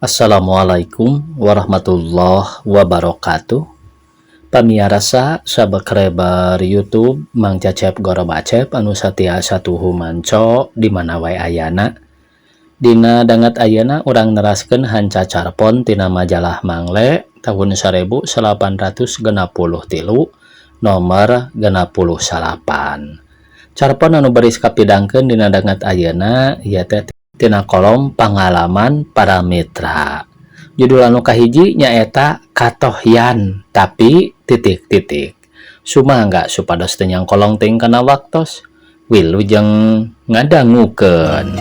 Assalamualaikum warahmatullahi wabarakatuh. Pamiarsa subscriber YouTube Mang Cecep Gorobacep anu satia satuhu manco di mana wae ayana. Dina danget ayeuna urang neraskeun hanca carpon tina majalah Mangle tahun 1863 nomor 69. Carpon anu baris kapidangkeun dina danget ayeuna ieu teh tina kolom pangalaman para mitra. Judul anu kahiji nyaeta katohyan tapi titik-titik. Sumangga supados teu nyangkolong teuing kana waktos. Wilujeng ngadangukeun.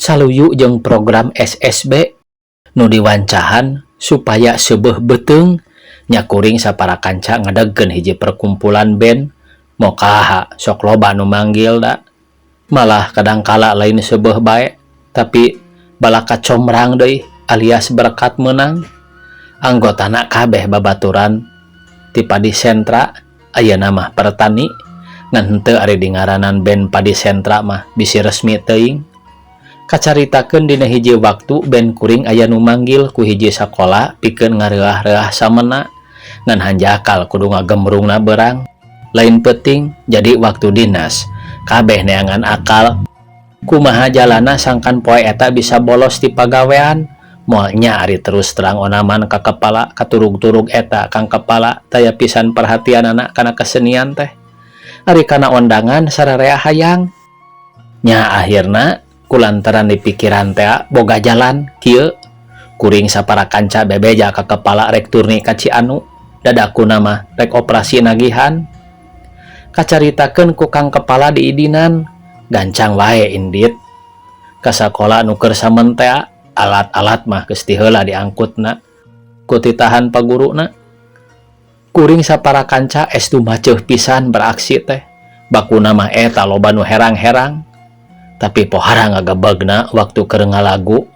Saluyu jeung program SSB nu diwancahan supaya seubeuh beuteung nya kuring sapara kanca ngadegkeun hiji perkumpulan band mokaha sok loba nu manggil da malah kadangkala lain seubeuh bae tapi balaka comrang deui alias berkat meunang anggotana kabeh babaturan ti Padi Sentra ayeuna mah Pertani ngan henteu ari dingaranan band Padi Sentra mah bisi resmi teuing. Kacaritakeun dina hiji waktu band kuring aya nu manggil ku hiji sakola pikeun ngareah-reah samena ngan hanjakal kudu ngagemrungna berang lain peuting jadi waktu dinas kabeh neangan akal kumaha jalana sangkan poe eta bisa bolos ti pagawean moal nya ari terus terang onaman ka kepala katurug-turug eta kang kepala taya pisan perhatianana kana kesenian teh ari kana ondangan sararea hayang nya akhirna kulantaran di pikiran teh boga jalan kieu kuring sapara kanca bebeja ka kepala rek turni ka Cianu dadakuna mah rek operasi nagihan kacaritakeun ku kang kepala diidinan gancang wae indit ka sakola nu keur samen teh alat-alat mah geus ti heula diangkutna ku titahan paguruna kuring sapara kanca estu maceuh pisan beraksi teh bakuna mah eta loba nu herang-herang tapi pohara ngagebegna waktu keur ngalagu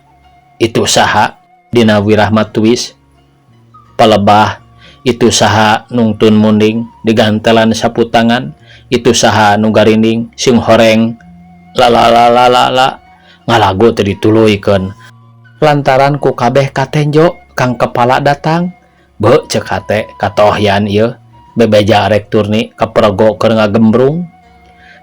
itu saha dina Wirahma Twist palebah itu saha nungtun munding digantelan sapu tangan itu saha nu garinding sing horeng la la la la la la ngalagu teh dituluykeun lantaran ku kabeh katenjo kang kepala datang beuh ceuk hate katohyan ieu bebeja rek turni kapergo keur ngagembrung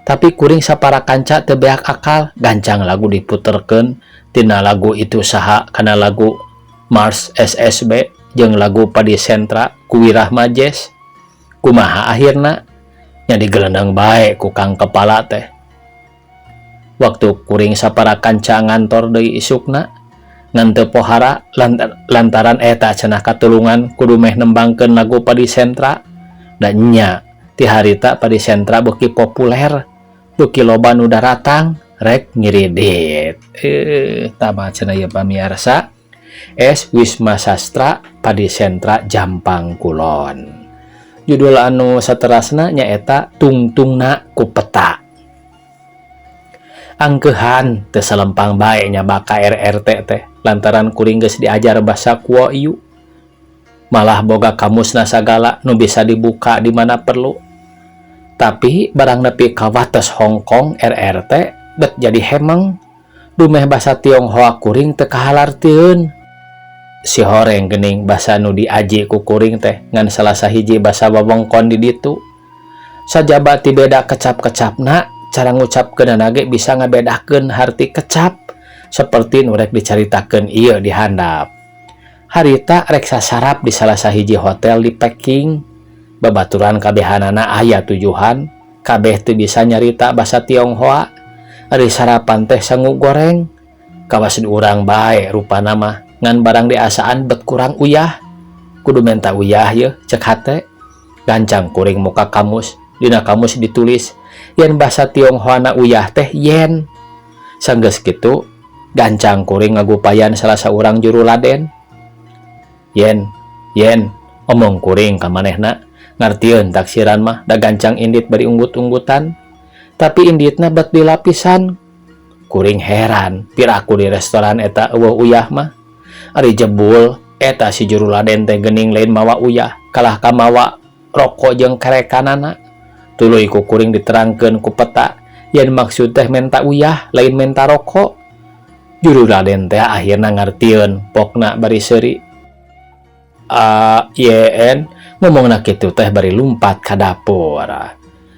tapi kuring sapara kanca teu beak akal gancang lagu diputerkeun tina lagu itu saha kana lagu Mars SSB jeung lagu Padi Sentra ku Wirahma Jazz kumaha akhirna nya digelendeng bae ku kang kepala teh waktu kuring sapara kanca ngantor deui isukna ngan teu pohara lantaran eta cenah katulungan kudu meh nembangkeun lagu Padi Sentra da nya ti harita Padi Sentra beuki populer beuki loba nu daratang rek ngiridit tama cenah ieu pamiarsa S Wisma Sastra Padi Sentra Jampang Kulon. Judul anu saterasna nyaeta tungtungna ku peta. Angkeuhan teu salempang bae nya baka RRT teh lantaran kuring geus diajar basa kuoiu malah boga kamusna sagala nu bisa dibuka di mana perlu. Tapi barang nepi ka wates Hong Kong RRT bet jadi hemeng dumeh basa Tionghoa kuring teu kahalartieun. Si horeng geuning basa nu diaji ku kuring teh ngan salah sahiji basa wewengkon di ditu. Sajaba ti beda kecap-kecapna cara ngucapkeunana ge bisa ngabedakeun harti kecap seperti nu rek dicaritakeun ieu di handap. Harita rek sasarap di salah sahiji hotel di Peking. Babaturan kabehanana aya tujuhan kabeh teu bisa nyarita basa Tionghoa ari sarapan teh sangu goreng kawas di urang bae rupana mah ngan barang diasaan bet kurang uyah kudu menta uyah yeuh cek hate gancang kuring muka kamus dina kamus ditulis yen basa Tionghoana uyah teh yen sanggeus kitu gancang kuring ngagupayan salah saurang juru laden yen yen omong kuring ka manehna ngartieun taksiran mah da gancang indit bari unggut-unggutan tapi inditna bet dilapisan kuring heran piraku di restoran eta eueuh uyah mah ari jebul Eta si juru laden teh geuning lain mawa uyah, kalah ka mawa roko jeung kerekanana. Tuluy ku kuring diterangkeun ku peta yen maksud teh menta uyah lain menta roko. Juru laden teh akhirna ngartieun pokna bari seuri. A Y N ngomongna kitu teh bari lumpat ka dapur.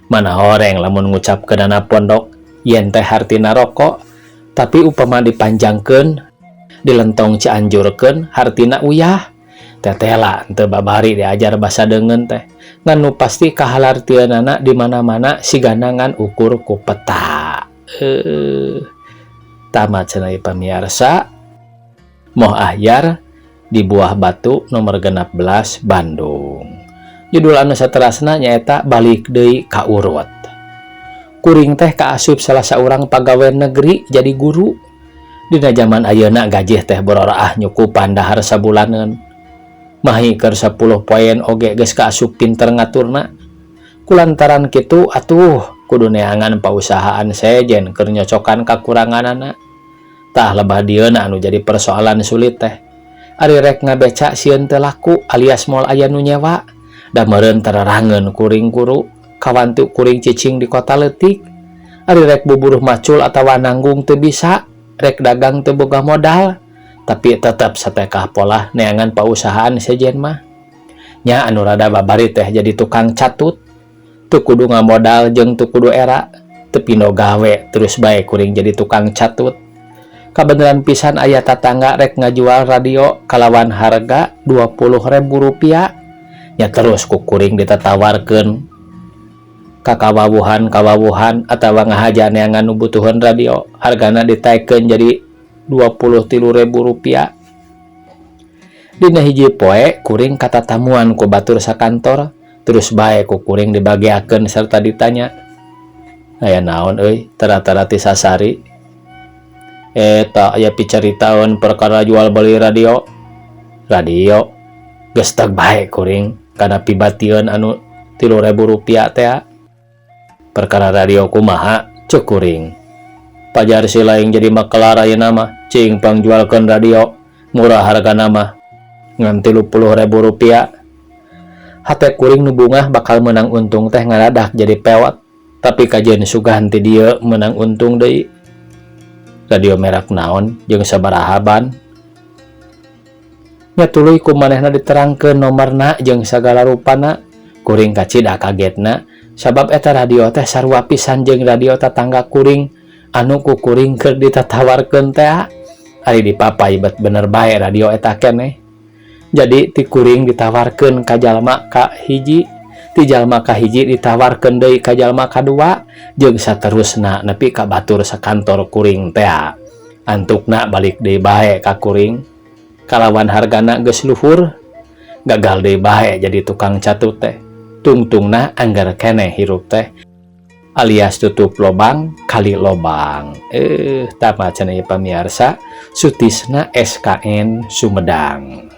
Mana horeng lamun ngucapkeunana pondok yen teh hartina rokok, tapi upama dipanjangkeun dilentong Cianjurkeun hartina uyah. Tetela teu babari diajar basa deungeun teh, ngan nu pasti kahalartieunana di mana-mana sigana ngan ukur ku peta. Tamat cenah pamiarsa. Moh Ahyar di Buah Batu nomor 16 Bandung. Judul anu saterasna nyaeta balik deui ka urut. Kuring teh kaasup salah saurang pagawe negeri jadi guru. Dina zaman ayeuna gajih teh bororaah nyukupan dahar sabulaneun. Mahi keur 10 poen oge geus kaasup pinter ngaturna. Kulantaran kitu atuh kudu neangan pausahaan sejen keur nyocokan kakuranganana. Tah lebah dieuna anu jadi persoalan sulit teh. Ari rek ngabeca sieun teu laku alias moal aya nu nyewa. Da meureun tererangeun kuring guru kawantu kuring cicing di kota leutik. Ari rek buburuh macul atawa nanggung teu bisa, rek dagang teu boga modal, tapi tetep satekah polah neangan pausahaan sejen mah. Nya anu rada babari teh jadi tukang catut. Teu kudu ngamodal jeung teu kudu era, teu pindo gawe terus bae kuring jadi tukang catut. Kabeneran pisan aya tatangga rek ngajual radio kalawan harga 20.000 rupiah. Nya terus ku kuring ditatawarkeun ka kawawuhan-kawawuhan atawa ngahaja neangan nu butuheun radio, hargana ditaekkeun jadi 23.000 rupiah. Dina hiji poe kuring katatamuan ku batur sakantor, terus bae ku kuring dibageakeun serta ditanya, "Aya naon euy tara-tara ti sasari?" "Eta aya picaritaeun perkara jual beli radio." "Radio?" Gestek bae kuring kana pibatieun anu 3.000 rupiah teh. "Perkara radio kumaha?" cek kuring. "Pajar si laing jadi makelar ayeuna mah, cing pangjualkeun radio, murah hargana mah ngan 30.000 rupiah." Hate kuring nu bungah bakal menang untung teh ngadadak jadi pewat, tapi kajeun sugan ti dieu menang untung deui. "Radio merek naon jeung sabaraha ban?" Nya tuluy ku manehna diterangkeun nomorna jeung sagala rupana. Kuring kacida kagetna sabab eta radio teh sarua pisan jeung radio tatangga kuring anu ku kuring keur ditatawarkeun teh. Ari dipapay bet bener bae radio eta keneh. Jadi ti kuring ditawarkeun ka jalma ka hiji, ti jalma ka hiji ditawarkeun deui ka jalma kadua, jeung saterusna nepi ka batur sakantor kuring teh. Antukna balik deui bae ka kuring kalawan hargana geus luhur. Gagal deui bae jadi tukang catut teh. Tungtungna anggar keneh hirup teh alias tutup lobang kali lobang. Tamat cenah ieu pamiarsa. Sutisna SKN Sumedang.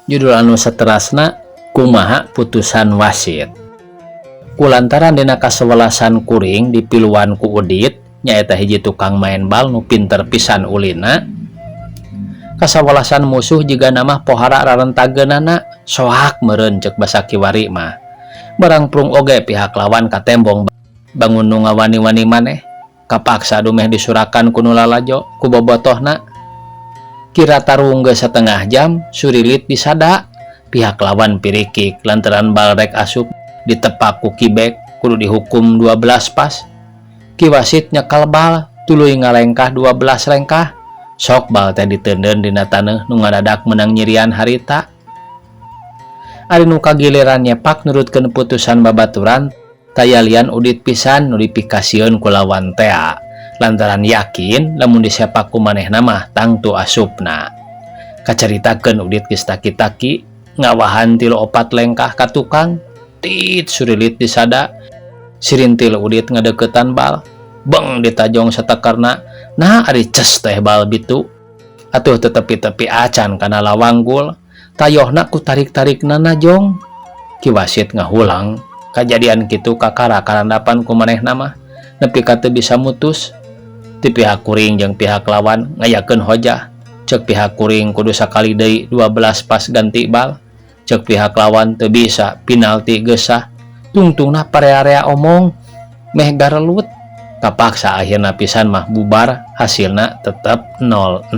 Judul anu saterasna kumaha putusan wasit. Kulantaran dina kasewelasan kuring dipiluan ku Udit, nyaeta hiji tukang main bal nu pinter pisan ulina. Kasawelasan musuh jigana mah pohara rarentageunana, soak meureun ceuk basa kiwari mah. Barang prung oge pihak lawan katembong bangun nu ngawani-wani maneh, kapaksa dumeh disurakan ku nu lalajo ku bobotohna. Kira tarung geus setengah jam surilit disada, pihak lawan pirikik lantaran bal rek asup ditepak ku kibek, kudu dihukum 12 pas. Ki wasit nyekal bal tuluy ngalengkah 12 lengkah, sok bal teh diteundeun dina taneuh nu ngadadak menang nyirian harita. Ari nu kagiliran nyepak nurutkeun putusan babaturan tayalian Udit pisan nu dipikasieun ku lawan tea lantaran yakin lamun disepak ku manehna mah tangtu asupna. Kacaritakeun Udit geus taki-taki ngawahan 3-4 lengkah ka tukang tit surilit disada, sirintil Udit ngadeukeutan bal, beng ditajong satekerna. Nah ari ces teh bal bitu atuh tetepi-tepi acan kana lawang gul, tayohna ku tarik-tarikna najong. Ki wasit ngahulang kajadian kitu kakara karandapan ku manehna mah nepi ka teu bisa mutus. Ti pihak kuring jeung pihak lawan ngayakeun hojah. Cek pihak kuring kudu sakali deui 12 pas ganti bal. Cek pihak lawan teu bisa penalti geus sah. Tungtungna parea-rea omong meh garelut. Kapaksa akhirna pisan mah bubar hasilna tetep 0-0.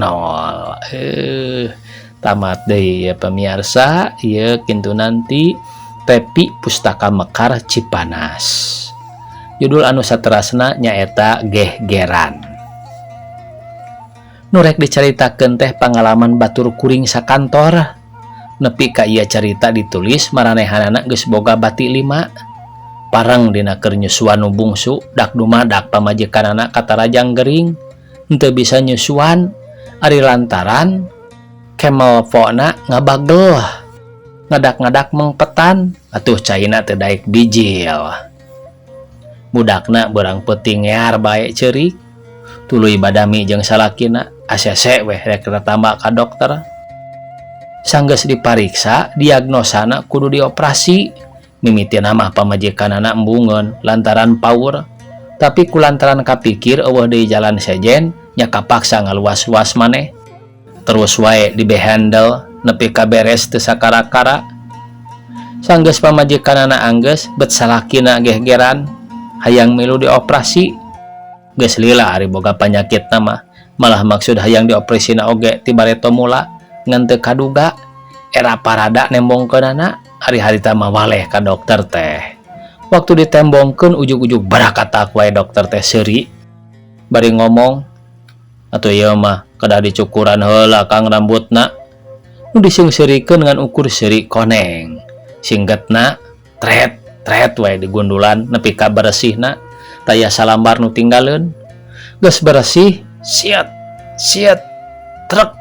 Tamat deui ya pemirsa, ieu kintunan ti Tepi Pustaka Mekar Cipanas. Judul anu saterasna nyaeta Gehgeran. Nu rek dicaritakeun teh pangalaman batur kuring sakantor. Nepi ka ieu carita ditulis maranehanana geus boga bati 5. Pareng dina keur nyusuan nu bungsu dak dumadak pamajikanana katarajang gering henteu bisa nyusuan ari lantaran kemelfona ngabagel ngadak-ngadak mengpetan atuh caina teu daek bijil. Budakna beurang peuting ngear bae ceurik tuluy badami jeung salakina ACC weh rek tatamba ka dokter. Sanggeus dipariksa diagnosana kudu dioperasi. Mimitina mah pamajikanana embungeun lantaran paur tapi kulantaran kapikir eueuh deui jalan sejen nya kapaksa ngaluas-luas maneh terus wae dibehandle nepi ka beres teu sakara-kara. Sanggeus pamajikanana anggeus bet salakina gehgeran hayang milu dioperasi geus lila ari boga panyakitna mah malah maksud hayang dioperasina oge ti bareto mula ngan teu kaduga era parada nembongkeunana ari harita mah waleh ka dokter teh. Waktu ditembongkeun ujug-ujug barakatak wae dokter teh seuri bari ngomong atuh ieu mah kedah dicukuran heula Kang rambutna. Nu diseungseurikeun ngan ukur seuri koneng singgetna tret tret wae digundulan nepi ka beresihna taya salambar nu tinggaleun. Geus beresih siat siat trek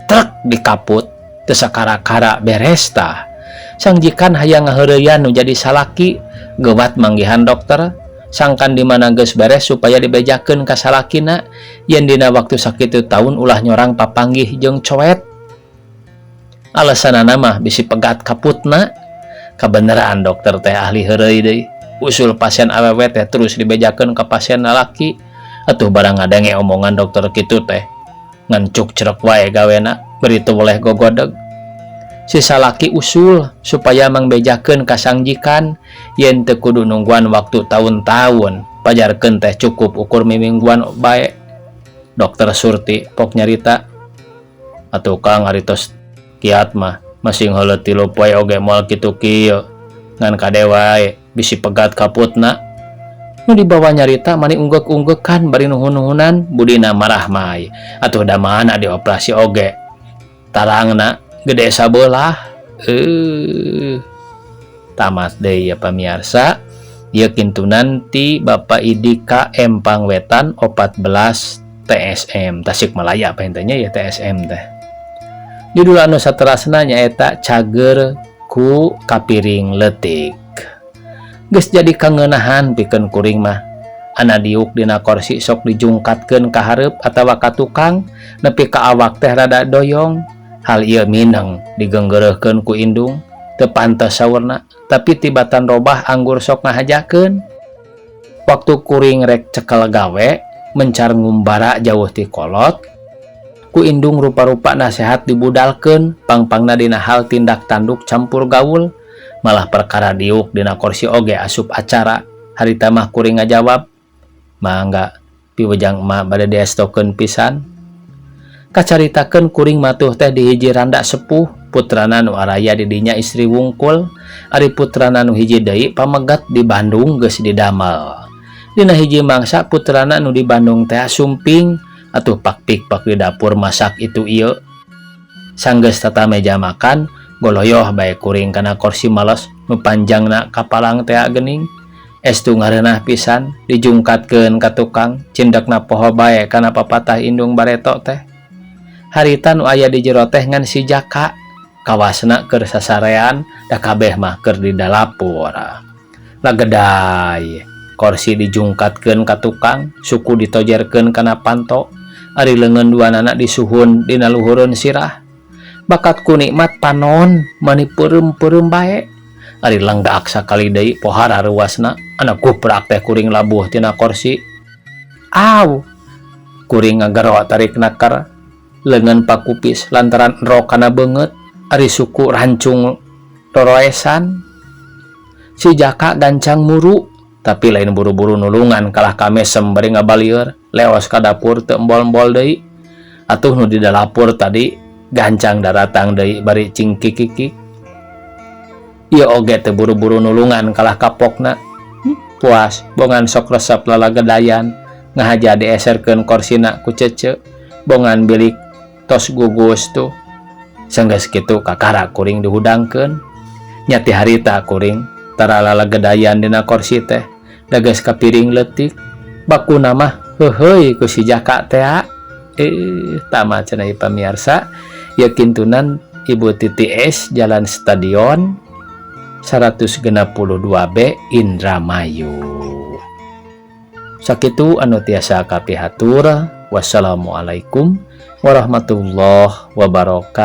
trek dikaput teu sakara-kara beres tah. Sangjikan hayang ngaheureyan nu jadi salaki geuwat manggihan dokter sangkan di mana geus beres supaya dibejakeun ka salakina yen dina waktu sakitu taun ulah nyorang papanggih jeung coet. Alasanana mah bisi pegat kaputna. Kabeneran dokter teh ahli heureuy deui. Usul pasien awewe teh terus dibejakeun ka pasien lalaki. Atuh barang ngadenge omongan dokter kitu teh ngan cuk cerek wae gawena beri teu boleh gogodeg. Si salaki usul supaya mangbejakeun ka sangjikan yen teu kudu nungguan waktu tahun-tahun pajarkeun teh cukup ukur mimingguan bae. Dokter Surti pok nyarita atuh Kang ari tos kiat mah masing heuleut 3 poe oge moal kitu kieu ngan kade wae bisi pegat kaputna. Nu dibawa nyarita mani unggek-unggekan bari nuhun-nuhunan budina marah mai atuh da mana dioperasi oge tarangna gede sabelah. Tamat deui ya pamiarsa. Ieu kintunan ti Bapak Idika Empang Wetan 14 TSM Tasikmalaya apa intinya ya TSM teh. Judul anu saterasna nyaeta Cager ku Kapiring Leutik. Geus jadi kangeunahan pikeun kuring mah. Ana diuk dina korsi sok dijungkatkeun ka hareup atawa ka tukang nepi ka awak teh rada doyong. Hal ieu mineng digenggeureurkeun ku indung teu pantes saurna tapi tibatan robah anggur sok ngahajakeun. Waktu kuring rek cekel gawe mencar ngumbara jauh ti kolot ku indung rupa-rupa nasehat dibudalkeun pangpangna dina hal tindak tanduk campur gaul malah perkara diuk dina korsi oge asup acara. Harita mah kuring ngajawab mangga piwejang emak bade diestokeun pisan. Kacaritakeun kuring matuh teh di hiji randa sepuh putrana nu araya di dinya istri wungkul ari putrana nu hiji deui pamegat di Bandung geus didamel. Dina hiji mangsa putrana nu di Bandung teh sumping atuh pakpik-pak di dapur masak itu ieu. Sanggeus tata meja makan goloyoh bae kuring kana korsi males nu panjangna kapalang teh geuning. Estu ngareunah pisan dijungkatkeun ka tukang cindekna poho bae kana papatah indung bareto teh. Harita nu aya di jero teh ngan si Jaka kawasna keur sasarean da kabeh mah keur di dalapur. Lagedai korsi dijungkatkeun ka tukang suku ditojerkeun kana panto ari leungeun duanana disuhun dina luhureun sirah. Bakat ku nikmat panon mani peureum-peureum bae ari lenggak sakali deui pohara ruasna anak kuprak teh kuring labuh tina korsi. Aw kuring ngagero tarik naker. Leungeun pakupis lantaran rok kana beungeut, ari suku rancung roroesan. Si Jaka gancang muru, tapi lain buru-buru nulungan kalah ka mesem bari ngabalieur, leos ka dapur teu embol-embol deui. Atuh nu di dapur tadi gancang daratang deui bari cingkikikik. Ieu oge teu buru-buru nulungan kalah kapokna. Puas, bongan sok resep lalagedayan, ngahaja dieserkeun korsina ku Cece, bongan bilik tos gugus tuh. Sanggeus kitu kakara kuring dihudangkeun. Nya ti harita kuring tara lalagedayan dina korsi teh, da geus kapiring leutik. Bakuna mah heuheuy ku si Jaka tea. Eh, tamat cenah ieu pamiarsa. Ieu kintunan Ibu Titi S, Jalan Stadion 162B, Indramayu. Sakitu anu tiasa kapihatur. Wassalamualaikum warahmatullahi wabarakatuh.